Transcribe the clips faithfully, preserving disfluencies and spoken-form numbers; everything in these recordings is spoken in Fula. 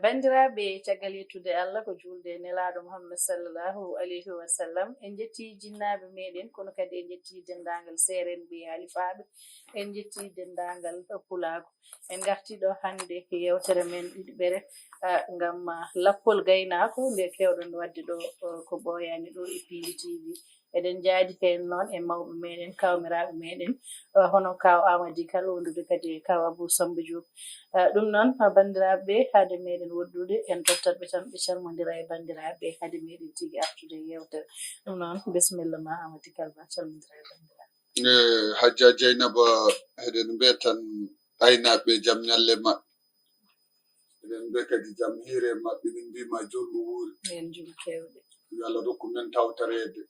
Banndiraaɓe, caggal yettude Allah ko juulde e Nelaaɗo Muhammad sallallahu alayhi wa sallam, en njetti jinnaaɓe meɗen, kono kadi en njetti denndaangal seerenɓe e halifaaɓe, en njetti denndaangal pulaagu. En ngarti ɗo hannde e yeewtere men ɗiɗiɓere, ah, ngam, ah, lappol gaynaako nde keewɗon waɗde ɗo, oh, ko ɓooyaani ɗo e Piindi T V. Eɗen njaadi heen noon e mawɓe meɗen, kawmiraaɓe meɗen, eh, hono Kaaw Amadi Kal, wondude kadi e Kaaw Abou Samba Diop. Eh, ɗum noon, eh, banndiraaɓe, hade meɗen woɗɗude, en tottat ɓe tan, ɓe calmondira e banndiraaɓe, hade meɗen tigi artude e yeewtere. Ɗum noon, bisimilla ma, Amadi Kal, ma calmondira e banndiraaɓe. Eh, Hajja Jeynaba, eɗen mbiya tan aynaaɓe jam ñalle maɓɓe. Eɗen mbiya kadi jam hiire maɓɓe, min mbiima jolɗo wuuri. Ɓeen jom keewɗe. Yo Allah rokku men tawtoreede.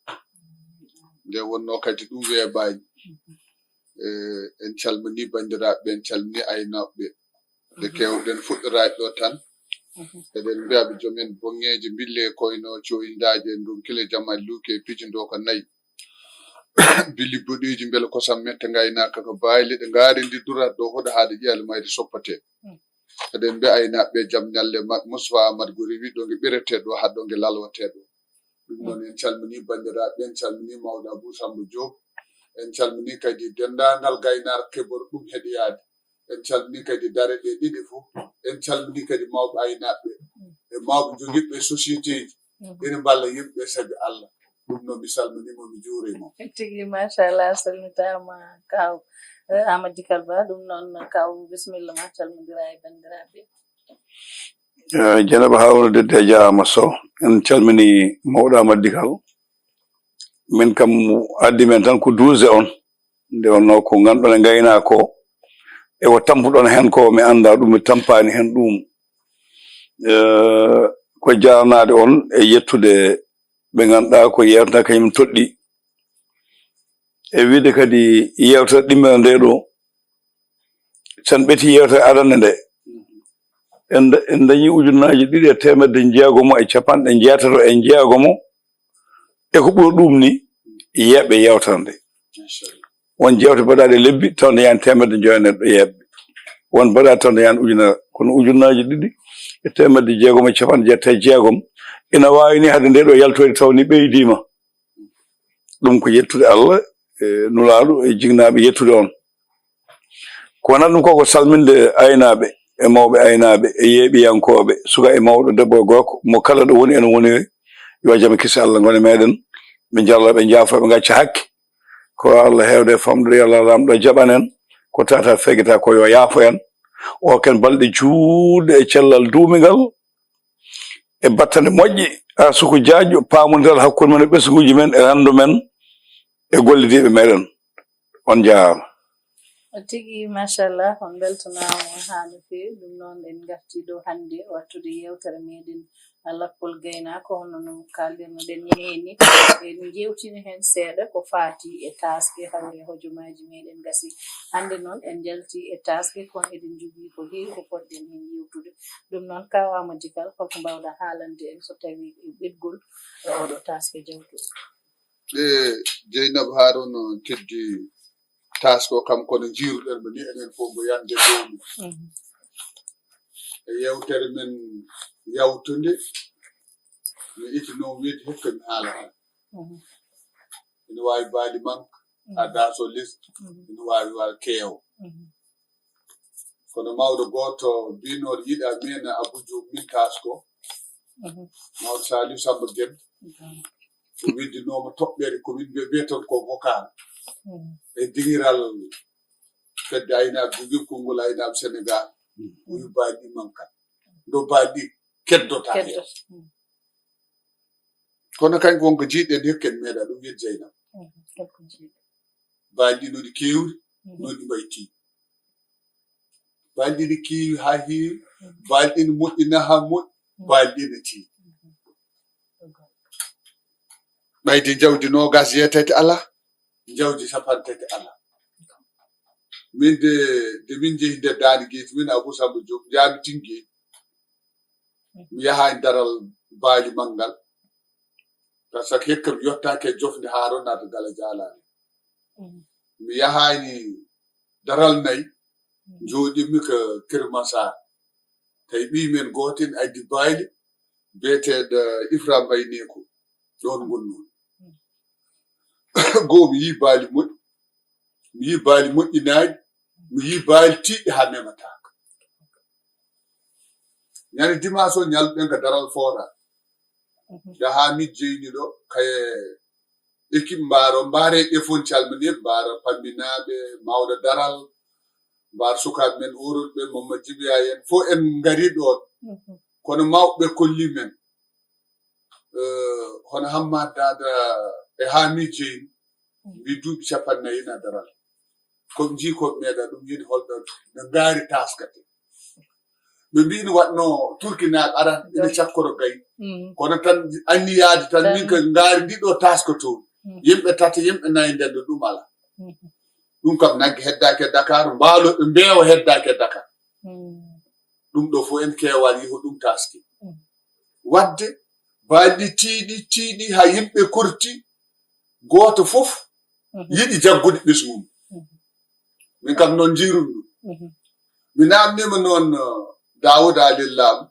Nde wonnoo kadi ɗum weeɓaani. Eh, en calminii banndiraaɓe, en calminii aynaaɓe. Nde keewɗen fuɗɗoraade ɗo tan. Eɗen mbiya ɓe joom en boŋŋeeje, mbille koyno coyndaaje, en ndon kile jam e luuke e piiji ndo ko nayi. Bili boɗeeji mbele kosam mette ngaynaaka ko baali ɗe ngaari ndi durat ɗo hoɗo haa ɗe ƴeele mayde soppate. Eɗen mbiya aynaaɓe jam ñalle maɓɓe, Moustapha Amadou Gori wi ɗo nge ɓeretee ɗo haa ɗo nge lalwatee ɗo. Ɗum noon en calminii banndiraaɓe, en calminii mawɗo Abou Samba Diop, en calminii kadi denndaangal gaynaar kebor ɗum heɗoyaade. En calminii kadi dareɗe ɗiɗi fof, en calminii kadi mawɓe aynaaɓe e mawɓe jogiiɓe société ji, ene mballa yimɓe sabi Allah. Ɗum noon mi salminii mo, mi juurii mo. Tigi, machallah, a salmitaama, Kaaw, eh, Amadi Kal Ba. Ɗum noon, Kaaw, bisimilla ma, calmondira e banndiraaɓe. Eh, Jeynaba Haruna Dedde, a jaaraama Sow. En calminii mawɗo Amadi Kal. Min kam addi men tan ko duusde on. Nde wonnoo ko nganɗon e ngaynaako ko, e ko tampuɗon heen ko, mi anndaa ɗum, mi tampaani heen ɗum. Eh, ko jaarnaade on e yettude ɓe ngannduɗaa ko yeewtata kañum toɗɗi. E wiide kadi yeewtere ɗimmere nde ɗo, sen ɓeti yeewtere arande nde, en da-, en dañi ujunnaaji ɗiɗi e teemedde jeegomo e capanɗe jeetato e jeegomo, e ko ɓuri ɗum ni, yeeɓe yeewtere nde. Won jeewte baɗaaɗe lebbi, taw nde yaani teemedde njoya neɗɗo yeeɓe. Won baɗaaɗe taw nde yaani ujunere. Kono ujunnaaji ɗiɗi e teemedde jeegom e capanɗe jeetati e jeegom, ina waawi ni hade nde ɗo yaltoyde taw ni ɓeydiima. Ɗum ko yettude Allah, e Nulaaɗo, e jinnaaɓe yettude on. Ko wonata ɗum ko, ko salminde aynaaɓe, e mawɓe aynaaɓe, e yeeɓiyankooɓe, suka e mawɗo, debbo e gorko, mo kala ɗo woni ene woniri, yo jam e kisi Allah ngone meɗen. Ɓe njalla, ɓe njaafo, ɓe ngacca hakke. Ko Allah heewde famɗude, yo Allah Laamɗo jaɓan en. Ko tata fegita ko yo yaafo en. O ken balɗe juulɗe e cellal duumingal, e battane moƴƴe, arsuku jaajɗo, paamondiral hakkunde men e ɓesnguuji men, e renndo men, e gollidiiɓe meɗen. On njaaraama. Tigi, machallah, on mbeltanaama haa no feewi. Ɗum noon, en ngartii ɗo hannde wattude yeewtere meɗen, lappol gaynaako, hono no kaaldirnoɗen ni heen ni. En njeewtini heen seeɗa ko faati e taaske, hawri e hojomaaji meɗen ngasi. Hannde noon, en njaltii e taaske, kono eɗen njogii ko heewi ko potɗen heen yeewtude. Ɗum noon, Kaaw Amadi Kal, holko mbaawɗaa haalande en so tawii e ɓeɗgol e oɗo taaske jawtuɗo? E Jeynaba Haruna teddi taasko kam kono njiiruɗen mo ni enen fof mbo yande dow mum. Mhm. E yeewtere men yawtunde, mi itti noon weedi hikka mi haala tan. Mhm. Ina waawi baali manka, mhm, a daaso list, mhm, ina waawi waal keewo. Mhm. Kono mawɗo gooto biinooɗo yiɗa min Abu Diop min taasko. Mhm. Mawɗo Saliou Samba Guène. Mhm. O weddinooma toɓɓere ko min mbiya, mbiyaton ko vocal. Mhm. E dingiral fedde aynaaɓe, jogii konngol aynaaɓe Sénégal. Mhm. O wi baali ɗi manka. Ndo baali ɗi keddota heen. Keddota. Mhm. Kono kañ wonko jiiɗen hikka en meeɗa ɗum yeddi Jeynaba. Mhm. Holko jiiɗen? Baali ɗi no ɗi keewri, mhm, no ɗi mbayti. Baali ɗi ne keewi haa heewi, mhm, baali ɗi ne moƴƴina haa moƴƴi, mhm, baali ɗi ne tiiɗi. Mhm. Ɓayde jawdi noogaas yeetati alaa, jawdi cappanɗe tati alaa. Min de, de min njehi nder Daande Geeti, min Abou Samba Diop, njaami Tingeedi. Mi yahaani daral baali manngal, par ce que hikka mi yottaaki e jofnde haa ɗo naata Gala Jaalaani. Mhm. Mi yahaani daral nayi, mhm, njooɗiimi ko Kër Massar. Tawi ɓiy men gooto en addi baali, biyeteeɗo Ifra Mbayneeko, ɗoon ngonnoon. Goo mi yii baali moƴƴi, mi yii baali moƴƴinaaɗi, mi yii baali tiiɗɗi haa memataaka. Ñande dimanche o ñalluɗen ka daral fooraa. Yahaa mi jeyni ɗo kaye équipe Mbaaro, Mbaare e fof calminir, Mbaara Pambinaaɓe, Mawɗo Daral, Mbaar sukaaɓe men Oorol ɓe, Mamma Jibiya en, fof en ngari ɗoon. Kono mawɓe kolli men, eh, hono Hammaat Daada e Haami Jeyn, mbi duuɓi capanɗe nayi na Daral. Ko ɓe njii ko ɓe meeɗa ɗum, yiɗi holɗo no ngaari taaskate. Ɓe mbi'no waɗno Turkinaaɓe ara ina cakkoro gay. Kono tan anniyaade tan min ko ngaari ndi ɗo taasko toon. Yimɓe tati, yimɓe nayi nden ɗo ɗum ala. Ɗum kam nagge heddaaki e Dakar, mbaalo mbeewa heddaaki e Dakar. Ɗum ɗo fof en keewaani yi'ude ɗum taaski. Waɗde baali tiiɗi, tiiɗi haa yimɓe korti, gooto fof yiɗi jaggude ɓesngu mum. Min kam noon njiirumi ɗum. Mi naamniima noon, uh, Daawuda Alel Laam.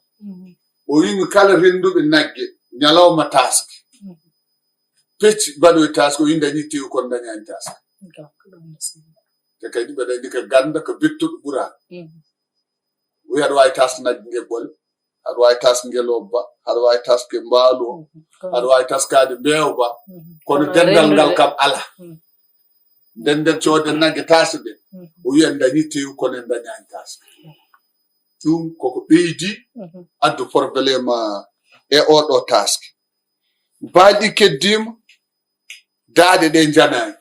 O wiimi kala rennduɓe nagge ñalawma taaske, pecci mbaɗoy taaske, o wiimi dañi teewu kono dañaani taaske. Te kadi mbeɗa anndi ko gannda ko bettuɗo ɓuraani. O wiyi aɗa waawi taaske nagge ngeɓɓole, aɗa waawi taaske ngelooba, aɗa waawi taaske mbaalo, aɗa waawi taaskaade mbeewa, kono denndal ngal kam alaa. Nden nden cooden nagge taaske ɗe, o wiya en dañi teewu kono en dañaani taaske. Ɗum koko ɓeydi addu problème e oɗo taaske. Baali keddiima, daaɗe ɗe njanaani.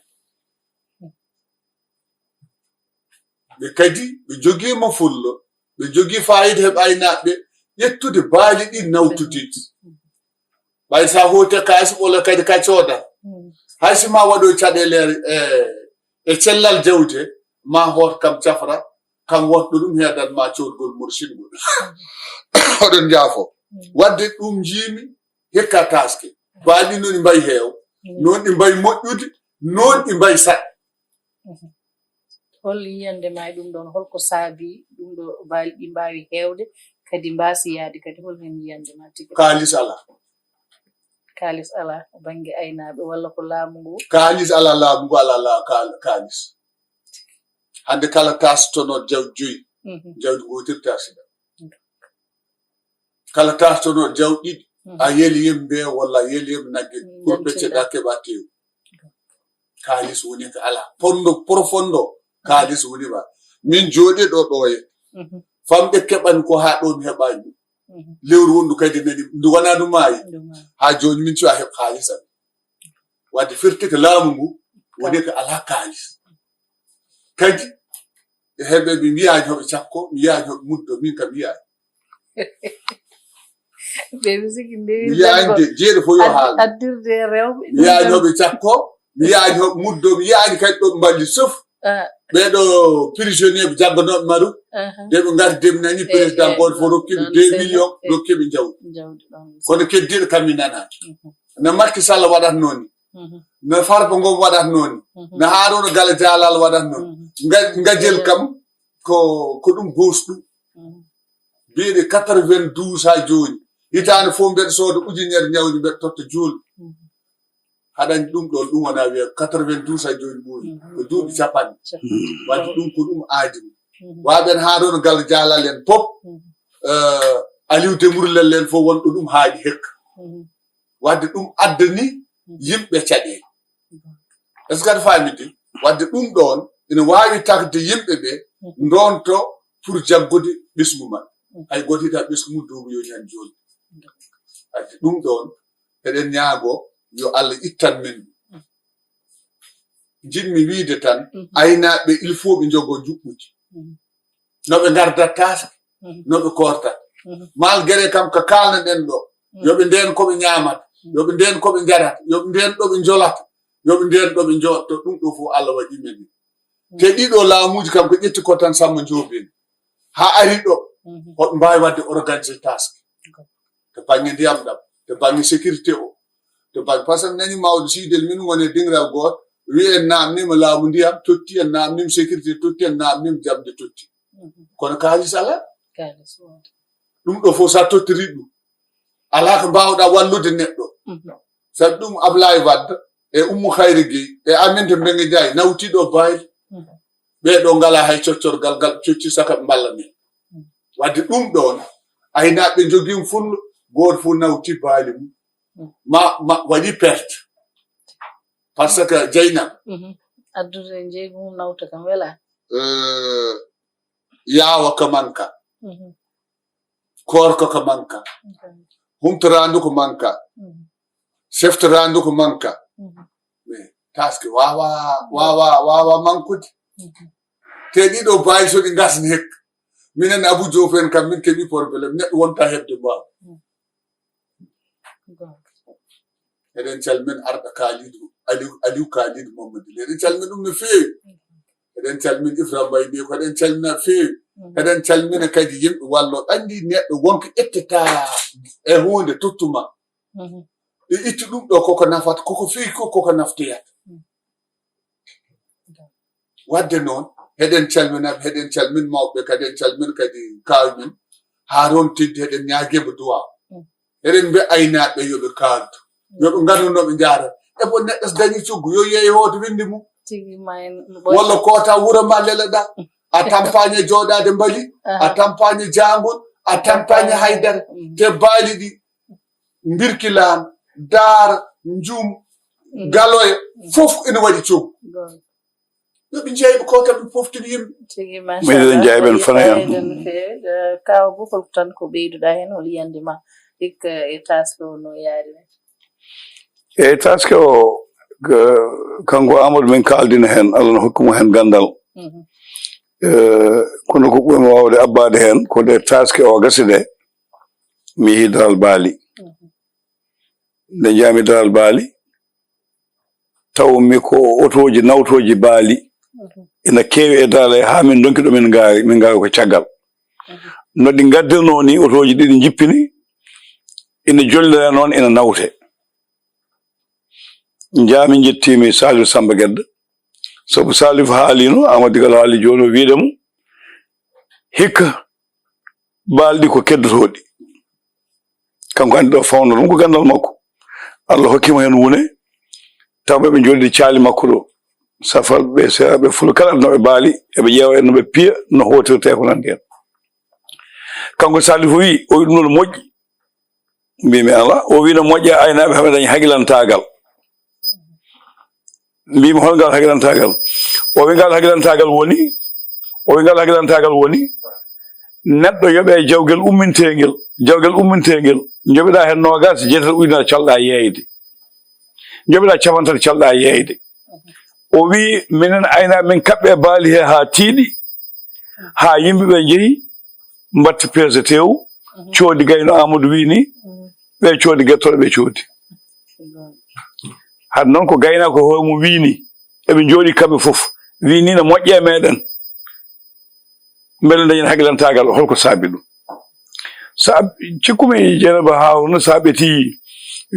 Ɓe kadi, ɓe njogii mo fullo, ɓe njogii faayiida heɓa aynaaɓe ƴettude baali ɗi nawtude. Ɓay sa hooti kaysi ɓolo kadi ka cooda. Hay si ma waɗo caɗeele e, e cellal jawdi, ma hoot kam cafra, kam wotɗo ɗum heedan ma coodgol mursinngol. Oɗon njaafo. Waɗde ɗum njiimi hikka taaske. Baali noon ɗi mbayi heew, noon ɗi mbayi moƴƴude, noon ɗi mbayi saɗ. Hol yiyannde ma e ɗum ɗoon? Holko saabi ɗum ɗo baali ɗi mbaawi heewde, kadi mbaasi yahde kadi? Hol heen yiyannde ma tigi? Kaalis alaa. Kaalis alaa bannge aynaaɓe walla ko laamu ngu? Kaalis alaa, laamu ngu alaa la-, kaal-, kaalis. Hannde kala taastono jawdi joyi, jawdi gootel taasida. Kala taastono jawɗi ɗiɗi, a yeli yem mbeewa walla a yeli yem nagge, pour pecce ɗa keɓa teewu. Kaalis woni ko alaa. Pondo profondo, kaalis woni ba. Min jooɗi ɗo ɗo e. Famɗe keɓan ko haa ɗo mi heɓaani ɗum. Lewru wondu kadi nani, ndu wonaa ndu maayi. Haa jooni min cuwa heɓ kaalis am. Wadde firti ko laamu ngu woni ko alaa kaalis. Kadi, e heɓe mi wiyaani hoɓe cakko, mi wiyaani hoɓe muddo, min kam mi wiyaani. Ɓe mi siki ndewi mi wiyaani de, jeeɗo fof yo haal. Addirde e rewɓe. Mi wiyaani hoɓe cakko, mi wiyaani hoɓe muddo, mi wiyaani kadi ɗo ɓe mballi sof. Ɓeɗo prisonnier ɓe jagganooɓe maru. De ɓe ngardi de mi nani président gooto fof rokki ɓe deux millions, rokki ɓe jawdi. Kono keddiiɗo kam mi nanaani. No Macky Sall waɗatnoo ni, no Farba Ngom waɗatnoo ni, no Harouna Gala Jalal waɗatnoo ni. Nga-, ngajel kam ko, ko ɗum goos ɗum. Mbiɗe quatre-vingt-douze haa jooni. Hitaande fof mbeɗa sooda ujunere ñawdi, mbeɗa totta juulɓe. Haɗa anndi ɗum ɗoon, ɗum wonaa wiya quatre-vingt-douze haa jooni ɓooyi. Ko duuɓi capanɗe. Wadde ɗum ko ɗum aadi mum. Waaɓe en Harouna Gala Jalal en fof, eh, Aliou Dembourou Lel en fof wonɗo ɗum haaɗi hekka. Wadde ɗum addani yimɓe caɗeele. Est-ce que aɗa faami de? Wadde ɗum ɗoon ina waawi tagde yimɓe ɓe ndonto pour jaggude ɓesngu maɓɓe. Hay gooto yiɗaa ɓesngu mum duuɓi yo ñan jooni. Wadde ɗum ɗoon eɗen ñaago yo Allah ittan men ɗum. Njiɗmi wiide tan, aynaaɓe il faut ɓe njogoo njuɓɓudi. No ɓe ngardat taaske, no ɓe koortat. Malgré kam ko kaalnoɗen ɗo, yo ɓe ndeen ko ɓe ñaamata, yo ɓe ndeen ko ɓe njarata, yo ɓe ndeen ɗo ɓe njolata, yo ɓe ndeen ɗo ɓe njooɗto, ɗum ɗo fof Allah waɗi men. Te ɗiɗo laamuuji kam ko ƴetti ko tan Samba Njoobeen. Haa ari ɗo, hoɓe mbaawi waɗde organiser taaske. To bannge ndiyam ɗam, to bannge sécurité o, to bannge, par ce que nani mawɗo Siidel min woni e dingiral gooto, wi'i en naamniima laamu ndiyam, totti en naamniima sécurité, totti en naamniima jamde totti. Kono kaalis alaa. Kaalis wonde. Ɗum ɗo fof, so a tottiri ɗum, alaa ko mbaawɗaa wallude neɗɗo. Mhm. Sabi ɗum, Ablaye Wade e Oumou Khayri Gueye e Aminata Mbengue Ndiaye nawtii ɗo Baali. Mhm. Ɓee ɗo ngalaa hay coccorgal, ngal cocci saka ɓe mballa min. Mhm. Wadde ɗum ɗoon, aynaaɓe njogii fullo, gooto fof nawtii Baali mum. Mhm. Ma, ma waɗi perte. Par ce que Jeynaba. Mhm. Addude njeeygu mum nawta kam welaa. Eh, yaawa ko manka. Mhm. Koorka ko manka. Mhm. Humtoraandu ko manka. Mhm. Seftoraandu ko manka. Mhm. Mais taske waawa, waawa, waawa mankude. Mhm. Te ɗiɗo Baali so ɗi ngasni hek. Minen Abou Diouf en kam min keɓi problème. Neɗɗo wonta heɓde mbaaw. Mhm. Goonga. Eɗen calmina arɗo Kalidou, Aliou, Aliou Kalidou Mamadou Ly. Eɗen calmina ɗum no feewi. Eɗen calmina Ifra Mbaye Bey, ko eɗen calmina feewi. Mhm. Eɗen calmina kadi yimɓe wallo. Anndi neɗɗo wonko ƴettata e huunde tottuma. Mhm. E ittu ɗum ɗo koko nafata, koko feewi ko, koko naftoyata. Mhm. Wadde noon, heɗen calmina ɓe, heɗen calmin mawɓe, kadi en calmin kadi kaaw men, haa rontidde, heɗen ñaagiima duwaaw. Mm. Eɗen mbiya aynaaɓe yo ɓe kaaldu, yo ɓe nganndu no ɓe njaara. E ko neɗɗo so dañi coggu, yo yeey hoto winndi mum. Tigi ma en no ɓooyta. Walla koota wuro ma leleɗa, a tampaani jooɗaade mbali, aha, a tampaani jaangol, a tampaani haydara. Mm. Te Baali ɗi, Mbirkilaan, Daara, Njum, mm, Galoya, mm, fof ina waɗi coggu. Goonga. Yo ɓe njeeɓe ko tan ɓe poftude yimɓe. Tigi, miɗen machallah, jaaɓen waɗi fana hen. Fayida no feewi. Eh, Kaaw Bukol, ko tan ko ɓeyduɗaa heen, hol yiyannde ma hikka e taske o no yaari ni? E taske o, k-, kanko Amadou min kaaldina heen, Allah no hokki mo heen ganndal. Mhm. Eh, kono ko ɓurmi waawde abbaade heen, ko nde taske o gasi nde, mi yehi Daral Baali. Mhm. Nde njahmi Daral Baali, tawmi ko otooji nawtooji Baali. Mhm. Ina keewi e Daral he, haa min ndonki ɗo min ngaawi, min ngaawi ko caggal. Mhm. No ɗi ngaddirnoo ni, otooji ɗiɗi njippini, ina jollira noon, ina nawte. Njahmi njettiimi Saliou Samba Gedda, sabu Saliou haalino, Amadou Digal haali jooni o wiide mo, hikka Baali ɗi ko keddotooɗi. Kanko anndi ɗo fawno ɗum ko ganndal makko. Allah hokki mo heen wune. Tawa ɓe njooɗi caali makko ɗo. Safalɓe, seeraaɓe, fulɓe kala aduna ɓe Baali, eɓe ƴeewa en no ɓe piya, no hootirtee ko nanndi heen. Kanko Saliou wi, o wi ɗum ɗo no moƴƴi. Mbimi, "Ala." O wi, "No moƴƴa, aynaaɓe haɓe dañi haqilantaagal." Mbimi, "Hol ngal haqilantaagal?" O wi, "Ngal haqilantaagal woni, o wi, ngal haqilantaagal woni, neɗɗo yoɓe jawgel umminteengel, jawgel umminteengel, njoɓiɗaa heen noogaas e jeetati ujunere calɗaa yeeyde. Njoɓiɗaa capanɗe tati calɗaa yeeyde." O wi, "Minen aynaaɓe, min kaɓɓe Baali he haa tiiɗi, haa yimɓe ɓe njehi, mbatta peese tew, coodi gayno Amadou wi ni, ɓe coodi gettooɗo ɓe coodi." Hade noon ko gaynaako hoore mum wi ni, eɓe njooɗi kamɓe fof, wi ni no moƴƴe e meɗen. Mbele dañen haqilantaagal, holko saabi ɗum? Sa cikkumi Jeynaba Haruna, sa ɓeti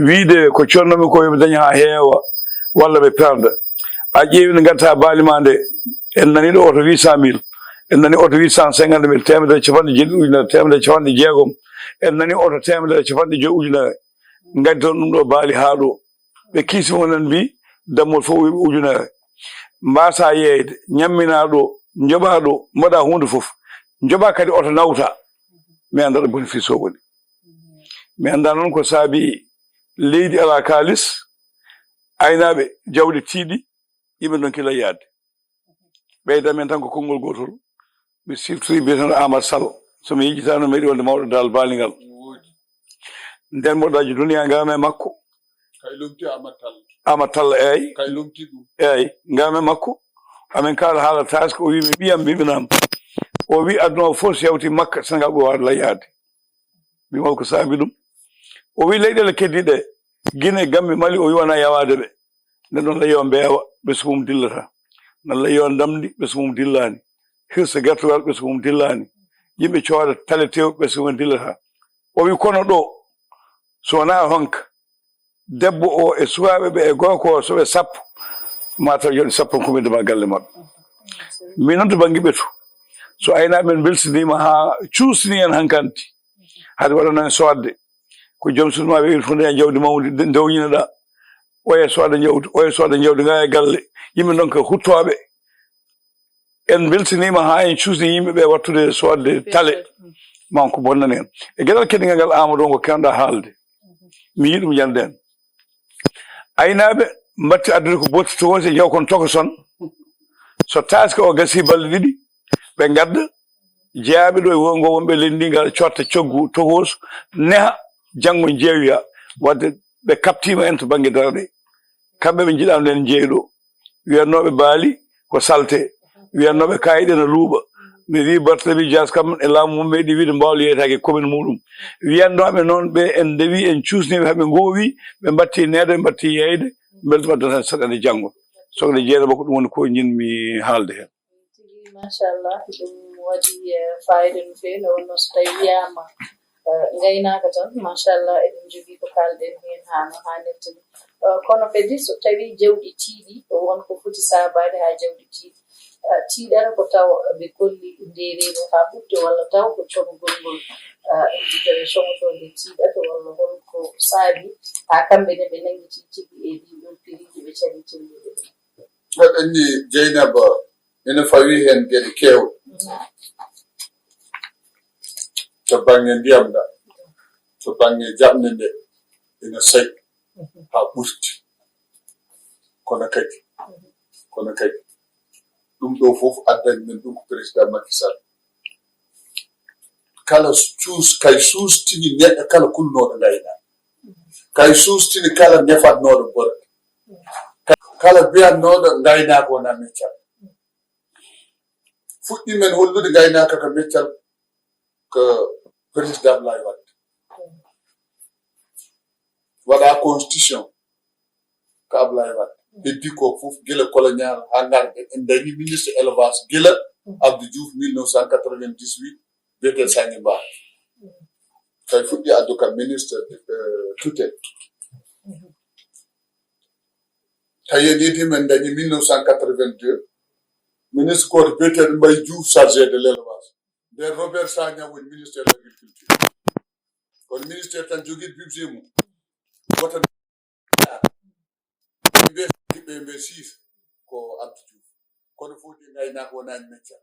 wiide ko connomi ko yoɓe dañ haa heewa walla ɓe perda. A ƴeewi nde ngaddataa Baali ma nde, en nani ɗo oto huit cent mille, en nani oto huit cent cinquante mille, teemedere capanɗe jeeɗiɗi ujunere, teemedere capanɗe jeegom, en nani oto teemedere capanɗe joyi ujunere. Ngaddi toon ɗum ɗo Baali haa ɗo. Ɓe kiisi mo nan mbi, dammol fof ujunere. Mbaasa yeeyde, ñammina ɗo, njoɓa ɗo, mbaɗa huunde fof. Njoɓa kadi oto nawta. Mi annda ɗo bénéfice o woni. Mi annda noon ko saabi leydi alaa kaalis, aynaaɓe jawɗi tiiɗi, yimɓe ndonki layyaade. Ɓeyda men tan ko konngol gootol. Mi siftori biyeteeɗo Amat Sall. So mi yejjitaano, meɗi wonde mawɗo Daral Baali ngal. Nden mboɗo daji duniya ngam e makko. Kay lomti Amat Tall. Amat Tall, eey. Kay lomti ɗum. Eey, ngam e makko. Amin kaala haala taske, o wi mi ɓiyam, mbimi naam. O wi aduna o fof so yawti Makka, Senegal ɓuri waawde layyaade. Mbimi hol ko saabi ɗum? O wi leyɗeele keddiiɗe, Guinée, Gambie, Mali, o wi wona yawaade ɓe. Nden ɗon leyo mbeewa, ɓesngu mum dillata. No leyo ndamndi, ɓesngu mum dillaani. Hirsa gertogal, ɓesngu mum dillaani. Yimɓe cooda tale tew, ɓesngu mum dillata. O wi kono ɗo, so wonaa honka, debbo o e sukaaɓe ɓe e gorko o, so ɓe sappo, ma taw jooɗi sappo kumbinde ma galle maɓɓe. Min noon to bannge ɓetu, so aynaaɓe men mbeltiniima haa cuusni en hankanti, Aɗa waɗa noon soodde. Ko joom suudu ma wiyi fof ndeya jawdi mawndi, nde-, ndewnina ɗa. Oya sooda jawdi, oya sooda jawdi, ngaa e galle. Yimɓe noon ko huttooɓe. En mbeltiniima haa en cuusni yimɓe ɓe wattude soodde tale. Mm. Ma ko bonnani en. E geɗal keddingal ngal, Amadou, on ko keewɗa haalde. Mi yiɗi ɗum jannde en. Aynaaɓe mbatti addude ko botti tokosi e jaw kon tokoson. So taaske o gasi balɗe ɗiɗi, ɓe ngadda jeyaaɓe ɗo e wuro ngo wonɓe leydi ndi, ngal cotta coggu tokoso, neha, janngo jeeyoya. Wadde ɓe kaɓtiima en to bannge daraɗe. Kamɓe ɓe njiɗaano en jeeyi ɗo. Wiyatnooɓe baali ko salte, wiyatnooɓe kaayiɗe no luuɓa. Mi wii Barthélémy Dias kam e laamu mum meeɗi wiide Mbawle yeeytaake commune muɗum. Wiyatnooɓe noon ɓe en ndewi, en cuusni ɓe, haa ɓe ngoowi, ɓe mbatti neeɗo, ɓe mbatti yeeyde, mbele ɗum addata en saɗeende janngo. Sokna Jeynaba, ko ɗum woni ko njiɗmi haalde heen. Tigi, machallah, ɗum waɗi, eh, fayida no feewi, nde wonnoo so tawii wiyaama, eh, ngaynaaka tan, machallah, eɗen njogii ko kaalɗen heen haa no haanirta ni. Eh, kono kadi so tawii jawɗi tiiɗi, won ko foti saabaade haa jawɗi tiiɗi. Eh, tiiɗata ko tawa ɓe kolli nde reedu haa ɓurti, walla taw ko congol ngol, eh, tawi congotoo nde tiiɗata, walla hol ko saabi haa kamɓe ne ɓe nanngiti tigi e ɗii ɗoo piriiji ɓe cali timmude ɗum? Aɗa anndi, Jeynaba, ene fawii heen geɗe keewɗe. To bannge ndiyam ɗam, to bannge jaɓnde nde, ene saɗi haa ɓurti. Kono kadi, kono kadi, ɗum ɗoo fof addani men ɗum ko président Macky Sall. Kala cuus-, kay suustini neɗɗo kala kulnooɗo ngaynaaka. Kay suustini kala nefatnooɗo borde. Ka-, kala biyatnooɗo ngaynaaka wonaa meccal. Fuɗɗi men hollude ngaynaaka ko meccal ko président Ablaye Wade. Waɗa constitution ko Ablaye Wade. Heddi ko fof gila colonial haa ngarɗen. En dañi ministre élevage gila Abdou Diouf mille neuf cent quatre-vingt-dix-huit, biyeteeɗo Sagngi Ba. Kay fuɗɗi addu kam ministre, euh, tutelle. Tawi en yeddii men dañi mille neuf cent quatre-vingt-deux, ministre gooto biyeteeɗo Mbaye Diouf, chargé de l'élevage. Nden Robert Sagna woni ministre de l'agriculture. Kono ministère tan jogii budget mum. Woto mbiye ɓe mbiye six ko Abdou Diouf. Kono fof de ngaynaaka wonani meccal.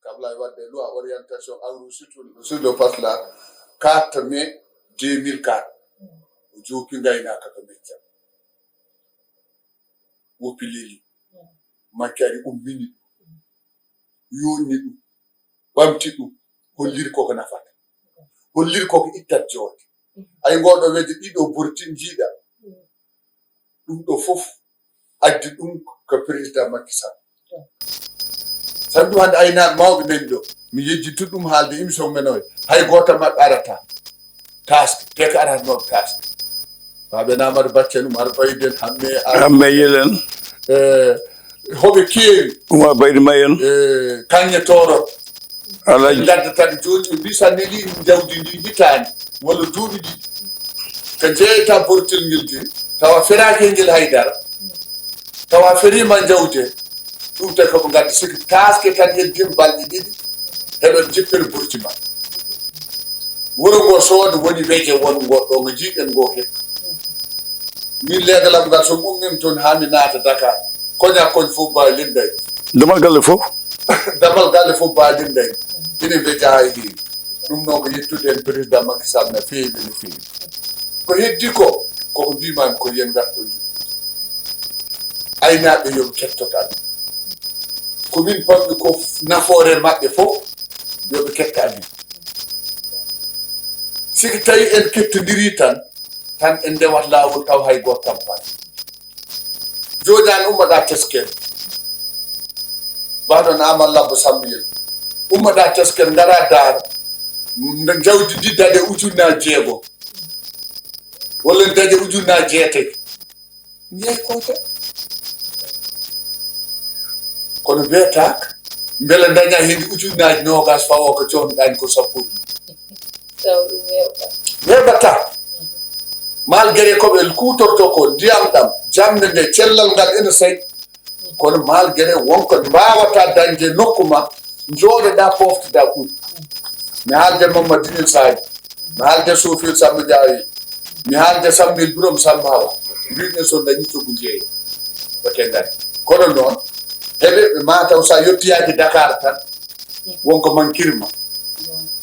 Ko Ablaye Wade loi orientation agro sur, sur le passe là, quatre mai deux mille quatre. O joopi ngaynaaka ko meccal. Woppi leli. Makki ari ummini ɗum. Yooɗni ɗum. Ɓamti ɗum. Holliri koko nafata. Holliri koko ittat jooɗe. Ay ngoɗo weje ɗiɗo borti njiiɗa. Ɗum ɗo fof addi ɗum ko président Macky Sall. Sabi ɗum hannde aynaaɓe mawɓe nani ɗo. Mi yejjittu ɗum haalde émission men o. Hay gooto maɓɓe arata. Task, te ko aratnooɓe task. Baɓe na Amadou Baccen, Umar Bayden, Hamme, Hamme Yelen. Eh, hoɓe keewi. Umar Baydi Mayen. Eh, kaŋŋe tooro. Alhaji. Ɓe ngaddata ɓe jooni, ɓe mbii sa neli jawdi ndi hitaani, walla duuɓi ɗiɗi. Ko jeeyata bortel ngel de, tawa feraaki e ngel haydara. Tawa feriima jawde, ɗum tawi ko ɓe ngaddi siki taaske tan heddiima balɗe ɗiɗi, heɗon jippere burti ma. Wuro ngo soodo woni weje won ngo ɗo ngo jiiɗen ngo hikka. Min leegalam ngal so mi ummiima toon haa mi naata Dakar, koña koñ fof baawi linndayde. Damal galle fof? Damal galle fof baawi linndayde. Ina weja haa e heewi. Ɗum noon ko yettude heen président Macky Sall no feewi, no feewi. Ko heddi ko, koko mbiimaami ko yen ngarto nju. Aynaaɓe yo ɓe kettoto amen. Ko min pammi ko nafoore maɓɓe fof, yo ɓe ketto amen. Siki tawi en kettondirii tan, tan en ndewat laawol taw hay gooto tampaani. Jooɗaani ummoɗaa teskel. Mbaɗon Aamadu Labbo Sammbuyel. Ummoɗaa teskel, ngaraa Daara. Nde jawdi ndi dañe ujunnaaji jeego. Walla ndi dañe ujunnaaji jeetati. Njey koote. Kono mbiyataaka, mbele ndaña heen ujunnaaji noogaas fawa ko coonɗaani ko sappo ɗum. Taw ɗum weeɓata. Weeɓata. Malgré ko ɓe kuutorto ko ndiyam ɗam, jamde nde, cellal ngal ene saɗi. Kono malgré wonko mbaawata dañde nokku ma, njooɗoɗaa, pooftoɗaa ɓuri. Mi haalde Mamadou Dini Sadio. Mi haalde Sofil Samba Ndiaye. Mi haalde Samuel Birom Samba Hawa. Mbiɗen so dañi coggu jeeya. Ko tendaani. Kono noon, heɓe ɓe ma taw sa yettoyaaki Dakar tan, wonko mankirma.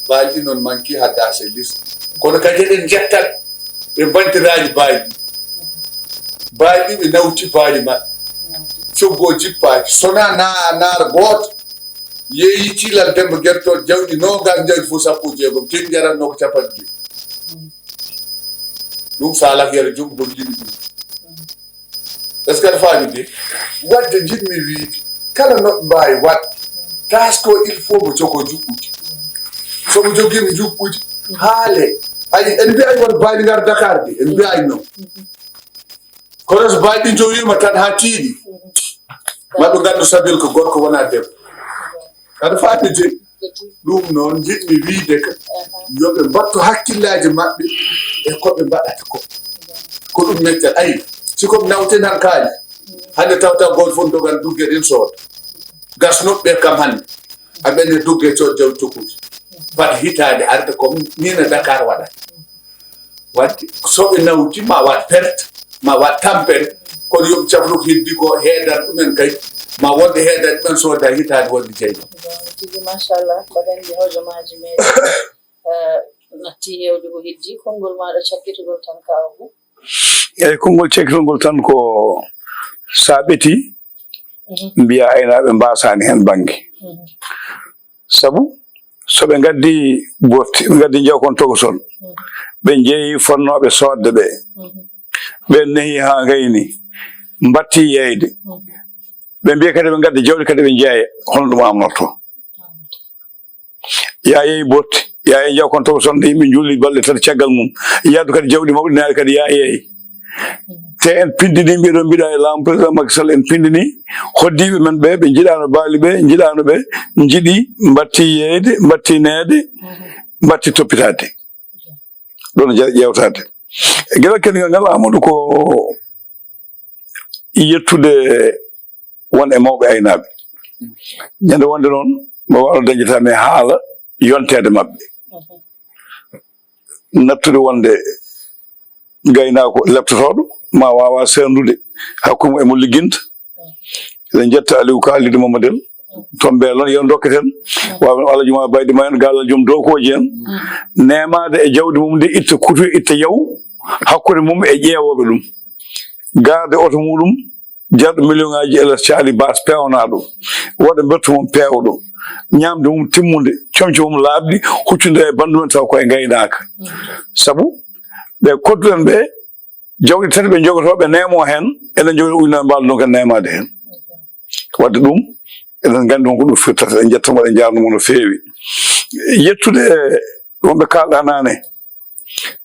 Baali ɗi noon manki hadda se lis. Kono kadi eɗen njettaɓe. Ɓe mbantiraaji baali. Baali ɗi ɓe nawti baali maɓɓe. Coggu o jippaaki. Sona na naar gooto. Yeeyi Cilal Demba Gertoon jawdi noogas, jawdi fof sappo e jeegom, teeɗi njaratnoo ko capanɗe joyi. Ɗum saalak yara joɓugol jiɗi ɗum. Est-ce que aɗa faami de? Waɗde njiɗmi wiyde, kala no ɓe mbaawi waɗ, taas ko il faut mo jogo juɓɓudi. So mo jogiima juɓɓudi, haale. Ay, en mbiyaay won baali ngar Dakar de, en mbiyaay noon. Kono so baali ɗi njowiima tan haa tiiɗi, maɓe nganndu Sabil ko gorko wonaa debbo. Aɗa faami de? Ɗum noon njiɗmi wiyde ka, yo ɓe mbattu hakkillaaji maɓɓe e ko ɓe mbaɗata ko. Ko ɗum meccal. Ayi, si ko nawten han kaali, hannde tawta gooto fof dogan dugge ɗin sooda. Gasnuɓe ɓe kam hannde, aɓe ne dugge coo jaw cokkuji. Bat hitaande arde ko mina Dakar waɗa. Wadde so ɓe nawti, ma waɗ perte, ma waɗ tampere, kono yo ɓe cafru ko heddi ko, heedan ɗumen kay, ma wonde heedan ɗumen sooda hitaande wonde jeyi. Tigi, machallah, mbaɗen ɗi hojomaaji meeɗen. Eh, natti heewde ko heddi, konngol maaɗa cakkitugol tan ka Abu. Eeyi, konngol cakkitugol tan ko, so a ɓetii, mbiya aynaaɓe mbaasaani heen bannge. Sabu so ɓe ngaddi bofti, ɓe ngaddi jawkon tokoson, ɓe njeeyi fonnooɓe soodde ɓe, ɓe nehi haa ngayni, mbatti yeeyde. Ɓe mbiya kadi ɓe ngadda jawdi kadi ɓe njeeya, hono ɗum amnorto? Yaa yeey bofti, yaa yeey jawkon tokoson, nde yimɓe njuuli balɗe tati caggal mum, yahdu kadi jawdi mawɗi naari kadi yaa yeey. Te en pindini, mbiɗo mbiɗa e laamu président Macky Sall, en pindini hoddiiɓe men ɓe, ɓe njiɗaano baali ɓe, njiɗaano ɓe, njiɗi mbatti yeeyde, mbatti neede, mbatti toppitaade. Ɗon ja-, ƴeewtaade. Geɗal kadi ngal, ngal Amadou, ko yettude won e mawɓe aynaaɓe. Ñande wonde noon, mo waawno dañde tan e haala yonteede maɓɓe. Nattude wonde gaynaako leptotooɗo, ma waawa seerndude hakkunde mum e mo ligginta. Eɗen njetta Aliou Kalidou Mamadel, toon Mbeelon, yo ndokketen. Waawa Alhaji Oumar Baydi ma en, Gaalal Joom Dookooji en. Neemaade e jawdi mum ndi, itta kutu, itta yaw, hakkunde mum e ƴeewooɓe ɗum. Garde oto muɗum, jarɗo million ŋaaji, elas caali bas peewnaaɗo, waɗa mbertu mum peewɗo, ñaamde mum timmunde, comci mum laaɓɗi, huccondira e banndu men taw ko e ngaynaaka. Sabu ɓe kodduɗen ɓe, jawɗi tati ɓe njogotoo, ɓe neemoo heen, enen njogori ujunere mbaalo ɗum kadi neemaade heen. Wadde ɗum, eɗen nganndi won ko ɗum firtata, en njettan mo, en njaarnoo mo no feewi. Yettude wonɓe kaalɗaa naane,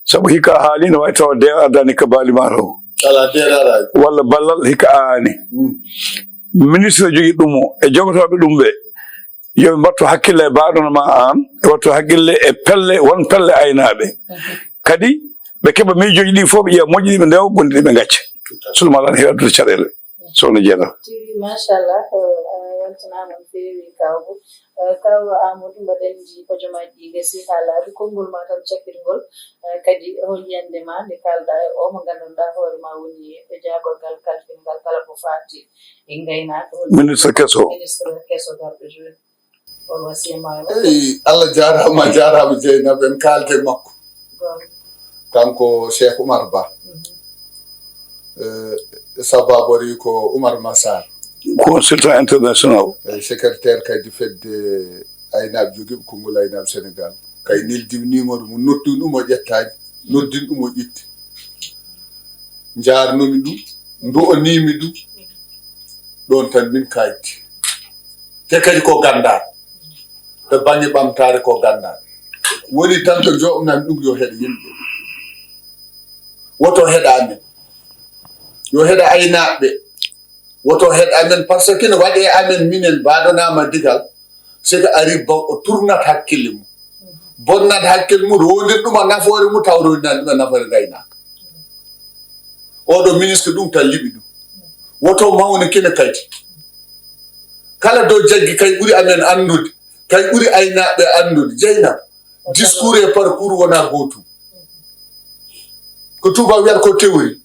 sabu hikka a haali, ne waawi tawa deer addaani ka baali ma taw. Alaa deer alaa. Walla ballal hikka aani. Mm. Ministre jogii ɗum o, e jogotooɓe ɗum ɓe, yo ɓe mbattu hakkille e baaɗo no ma aan, ɓe mbattu hakkille e pelle, won pelle aynaaɓe. Mhm. Kadi ɓe keɓa miijooji ɗi fof, ɓe ƴeewa moƴƴi ɗi, ɓe ndewa, bonɗi ɗi ɓe ngacca. Seulement tan heewi addude caɗeele. Sohna Jeena. Tigi, machallah, eh, a weltanaama no feewi, Kaaw Abu. Eh, Kaaw Amadou, mbaɗen ji hojomaaji ɗi gasi haa laaɓi. Konngol ma tan cakkitgol, eh, kadi hol yiyannde ma nde kaalɗaa e o mo nganndanɗaa hoore ma woni e jaagorgal kalfingal kala ko faati e ngaynaaka, hol Ministre keso. Ministre keso garɗo jooni. Hol wasiya ma e makko? Eyi, Allah jaaraama, jaaraama Jeynaba, en kaalde makko. Goonga. Kanko Cheikh Oumar Ba. Mhm. Eh, sababori ko Oumar Massar. Consultant international. Eh, secrétaire kadi fedde aynaaɓe jogiiɓe konngol aynaaɓe Sénégal. Kay neldi mi numéro mo, noddin ɗum o ƴettaani, noddin ɗum o ƴetti. Njaarnumi ɗum, ndu'oniimi ɗum. Ɗoon tan min kaayti. Te kadi ko ganndaa. To bannge ɓamtaare ko ganndaa. Woni tan ko njoɓnan ɗum yo heɗo yimɓe. Woto heɗo amen. Yo heɗo aynaaɓe. Woto heɗo amen par ce que ne waɗe amen minen mbaɗonaama digal. C'est que ari ba o tournat hakkille mum. Bonnat hakkille mum, rondir ɗum a nafoore mum taw rondinan ɗum a nafoore ngaynaaka. Oɗo ministre ɗum tan liɓi ɗum. Woto mawni kine kadi. Kala dow jaggi kay ɓuri amen anndude, kay ɓuri aynaaɓe anndude. Jeynaba, Discours e parcours wona gootum. Ko tuba wiyata ko théorie.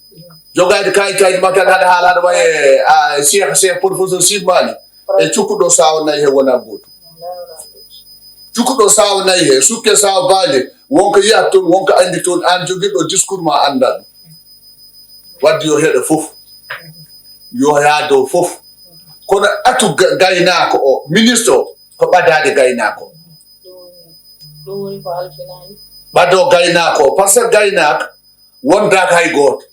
Jogaade kayitaaji ma tan haɗa haala haɗa waye a cheikh cheikh professeur Simmali. E cukkuɗo sawo nayi he wona gootum. Cukkuɗo sawo nayi he sukke sawo baale, wonko yiyat toon, wonko anndi toon, aan jogirɗo discours ma annda ɗum. Wadde yo heɗo fof, yo yaado fof. Kono atu ga- gaynaako o, ministre o, ko ɓadaade gaynaako o. Ɗum woni ko halfinaani. Ɓado gaynaako o, par ce que gaynaako wondaaka hay gooto.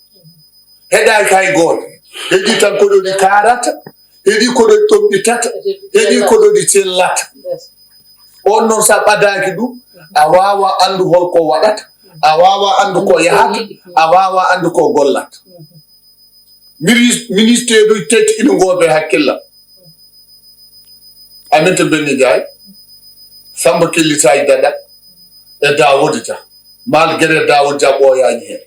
Heɗaaki hay gooto. Heɗi tan ko ɗoni kaarata, heɗi ko ɗoni ɗomɗitata, heɗi ko ɗoni cellata. On noon, so a ɓadaaki ɗum, a waawa anndu hol ko waɗata, a waawa anndu ko yahata, a waawa anndu ko gollata. Minis- ministeeruuji tati ina ngoobe hakkillam. Aminta Mbengue Ndiaye, Samba Kelli Saaj Daɗal e Daawuda Dia. Malgré Daawuda Dia ɓooyaani heen.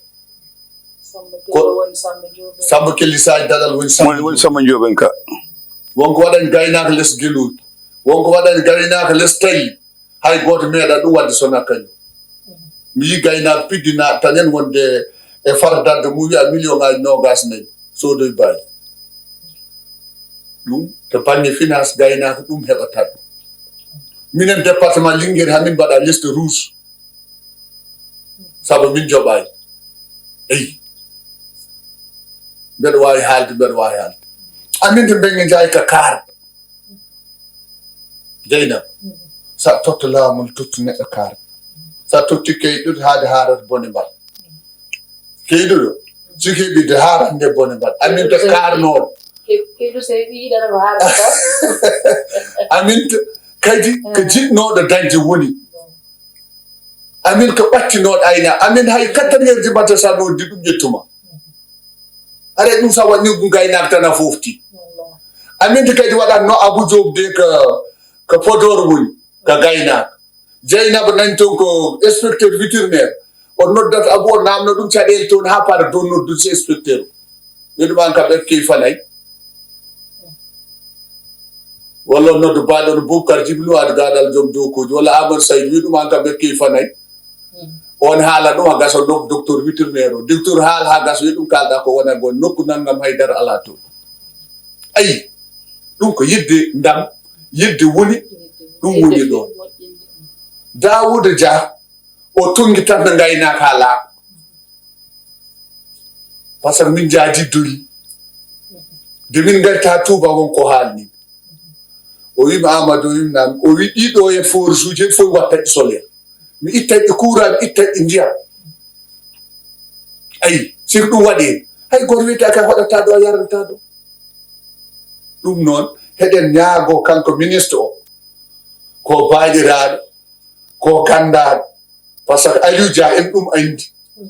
Samba Ko- Kelli woni Samba Joob en. Samba Kelli Saaj Daɗal woni Samba woni woni Joob. Samba Joob en ka. Wonko waɗani gaynaaka les geluuji, wonko waɗani gaynaaka les tawi. Hay gooto meeɗa ɗum waɗde sona kañum. Mi yii gaynaako piddinaaɗo tan en wonde e fara darde mum wiya million ngaaji noogaas nayi soodoy baali. Ɗum to bannge finance gaynaako ɗum heɓata ɗum. Minen département Linguére hamin mbaɗa liste rouge. Sabu min joɓaani. Eyi. Mbeɗa waawi haalde, mbeɗa waawi haalde. Amin to Mbengue Ndiaye ka kaar. Jeynaba, so a totta laamu ne, tottu neɗɗo kaar. So a totti keyɗuɗo haade haarata bone mbaɗ. Keyɗuɗo, so keɓi de haarande bone mbaɗ. Amin to kaarnooɗo. Ke- keyɗuɗo so heɓi yiɗata ko haarata. Amin to kadi ko jiɗnooɗo dañde woni. Amin ko ɓattinooɗo ayna. Amin hay quatre heures du matin sa noddi ɗum ƴettuma. Aɗa ɗum sa waɗni ɗum gaynaako tan a fofti. Amin to kadi waɗatno Abou Diop de ko ko Podor woni, ko gaynaako. Jeynaba nani toon ko inspecteur vétérinaire. O noddata Abou, o namno ɗum caɗeele toon haa para, dow noddude si inspecteur o. Ɓe ɗum an kam ɓe kewi fanay. Walla o noddu baaɗo no Boubacar Djibril Wade, gaaɗal joom dow kooji, walla Amadou Saydou, wi ɗum an kam ɓe kewi fanay. On haala ɗum ha gasa, ɗo docteur vétérinaire o, docteur haala ha gasa, wi ɗum kalɗa ko wona gon nokku nanngam, haydara ala toon. Ayi, ɗum ko yidde ndam, yidde woni, ɗum woni ɗon. Daawuda Dia, o tonngi tan no ngaynaaka ha laaɓa. Par ce que min njaadi doli. De min ngarta Touba, won ko haalni. O wiimi, Amadou, o wiimi, naam. O wi ɗiɗo e forage uji fof watta solaire. Mi itta e courant, mi itta e ndiyam. Ayi, sir ɗum waɗi. Hay goto wiyata ka hoɗata ɗo, a yaranta ɗo. Ɗum noon, heɗen ñaago kanko ministre o. Ko baaɗiraaɗo, ko ganndaɗo. Par ce que Aliou Dia en ɗum anndi.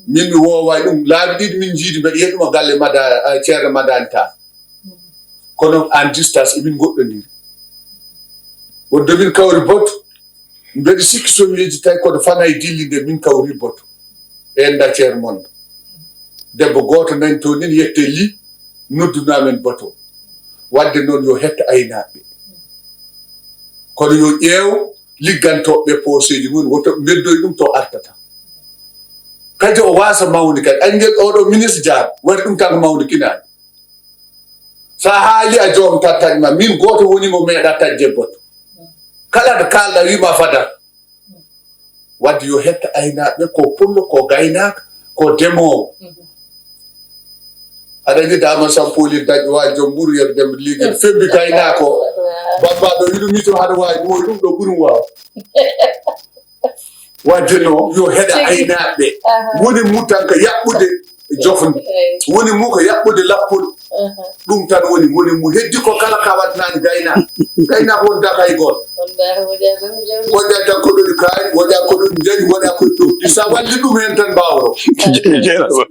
Min mi wooway ɗum. Laabi ɗiɗi min njiidi, mbeɗa yiya ɗum e galle Mada-, eh, Ceerno Madani Tall. Kono en distance emin ngoɗɗondiri. Wonde min kawri boto. Mbeɗa sikki so mi yejjitay kono fanay dilli nde min kawri boto. En da Ceerno mon. Debbo gooto nani toon nin yette li, noddunoo amen boto. Wadde noon yo hetta aynaaɓe. Kono yo ƴeew liggantooɓe pooseeji mum, woto ɓe mbeddoy ɗum to artata. Kadi o waasa mawni kadi. Angel oɗo ministre Dia, waɗi ɗum tan ko mawni kinaani. So a haali a joom tattañ ma, min gooto woni mo meeɗa taƴde boto. Kala ɗo kaalɗa wiima fadar. Wadde yo hetta aynaaɓe, ko pullo, ko gaynaaka, ko demoowo. Aɗa anndi dama Sampoli dañɗo waawi joom mburu yer dem liggel fembi gaynaako. Bambaɗo wiɗo mito haɗa waawi ɗum, ɗum ɗo ɓuri waaw. Wadde no yo heɗa aynaaɓe. Woni mu tan ko yaɓɓude jofnde. Woni mu ko yaɓɓude lappol. Ɗum tan woni, woni mu heddi ko kala ka waɗnaani gaynaako. Gaynaako wondaaka hay gooto. Wondaaka tan ko ɗoni kaari, wondaaka ko ɗum njayi, wondaaka ko ɗum. Sa walli ɗum heen tan mbaawro. Jeerama,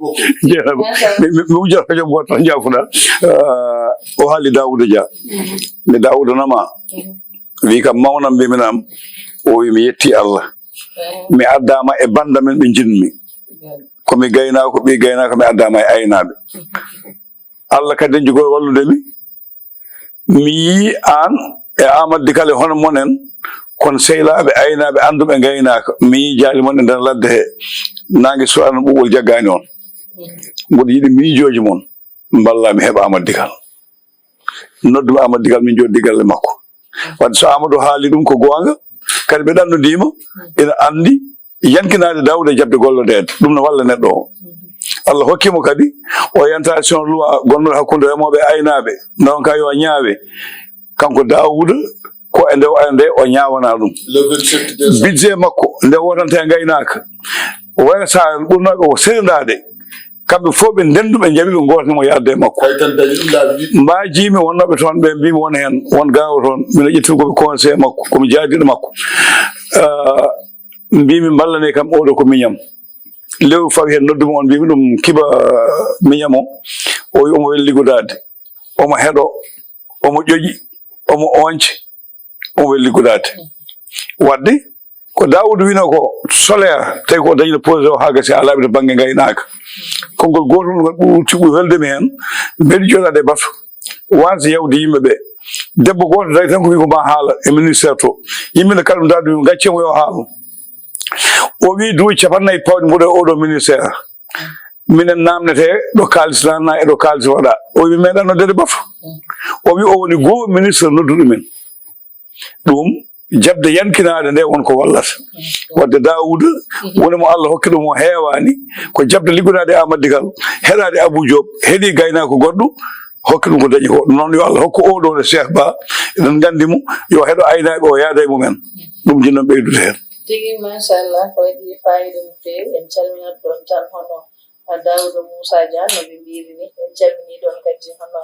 jeerama. Mi, mi, mi wujjata ko joom gooto tan jaafuɗa. Ah, o haali Daawuda Dia. Nde Daawuda nama, wi kam mawnam mbiminam, o wi mi yetti Allah. Mi addaama e banda men ɓe njinmi. Ko mi gaynaako, ɓi gaynaako, mi addaama e aynaaɓe. Allah kadi en jogoo wallude mi. Mi yii aan e Amadou Kale hono monen, Kono sehilaaɓe, aynaaɓe, annduɓe ngaynaaka, mi yii jaali mon e nder ladde he. Naange suwaano, ɓuuɓol jaggaani on. Mboɗo yiɗi miijooji mon, mballaa mi heɓa Aamadu Digal. Noddu mi Aamadu Digal, min jooɗi galle makko. Wadde so Aamadu haali ɗum ko goonga, kadi ɓe ɗannodiima, ina anndi yankinaade Daawuda e jaɓde gollodeede, ɗum no walla neɗɗo o. Allah hokki mo kadi orientation loi gonɗo hakkunde remooɓe e aynaaɓe, ndonka yo ñaawe. Kanko Daawuda, ko e nde o, e nde o ñaawana ɗum. Le vingt-sept décembre. Budget makko, nde wootanta e ngaynaaka, wayata ɓurnooɓe o serendaade. Kamɓe fof ɓe ndendu, ɓe njaɓi, ɓe ngootni mo yaade e makko. Hay tan dañi ɗum laabi ɗiɗi. Mbaajimi wonnooɓe toon ɓe, mbimi won heen, won gaawo toon, mino ƴettiri ko ɓe conseil makko, ko mi jaadiiɗo makko. Ah, mbimi mballane kam, oɗo ko miñam. Lewru fawi heen, noddumi on, mbimi ɗum kiba miñam o. O wi omo weli liggodaade, omo heɗo, omo ƴoƴi, omo oñce, omo weli liggodaade. Wadde ko Daawuda wino ko solaire, tawi ko dañino projet o haa gasi, haa laaɓi to bannge ngaynaaka. Konngol gootol ngol ɓuri, ɓuri weldemi heen, mbeɗa jooɗaade e bato, waasde yawde yimɓe ɓe. Debbo gooto dari tan ko wi ko ma haala e ministère to. Yimɓe ne kala ɗum daal ɗum, gaccee mo yo haalu. O wi duuɓi capannayyi pawɗi mboɗo e oɗo ministère. Minen naamnete ɗo kaalis naatna e ɗo kaalis waɗa. O wi mi meeɗa noddeede bato. O wi o woni goo ministre nodduɗo min. Ɗum jaɓde yankinaade nde won ko wallata. Wadde Daawuda, woni mo Allah hokki ɗum o heewaani, ko jaɓde liggodaade e Aamadu Digal, heɗaade Abuu Joob, heɗi gaynaako goɗɗo, hokki ɗum ko dañi ko. Ɗum noon yo Allah hokku oɗo ne Cheikh Ba, eɗen nganndi mo, yo heɗo aynaaɓe o yaada e mumen. Ɗum jinnomi ɓeydude heen. Tigi, machallah, ko waɗi faayiida no feewi. En calminat ɗon tan hono, ah, Daawuda Muusa Jaan, no ɓe mbiyri ni. En calminii ɗon kadi hono,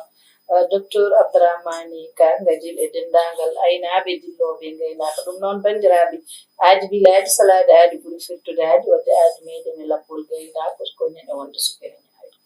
ah, Docteur Abdourahmane Ka Ngajil e denndaangal aynaaɓe dillooɓe e ngaynaaka. Ɗum noon, banndiraaɓe, aadi bilaaɗi salaade, aadi ɓuri firtude aadi, wadde aadi meeɗen e lappol gaynaako, ko ñande wonde sukere ñaari.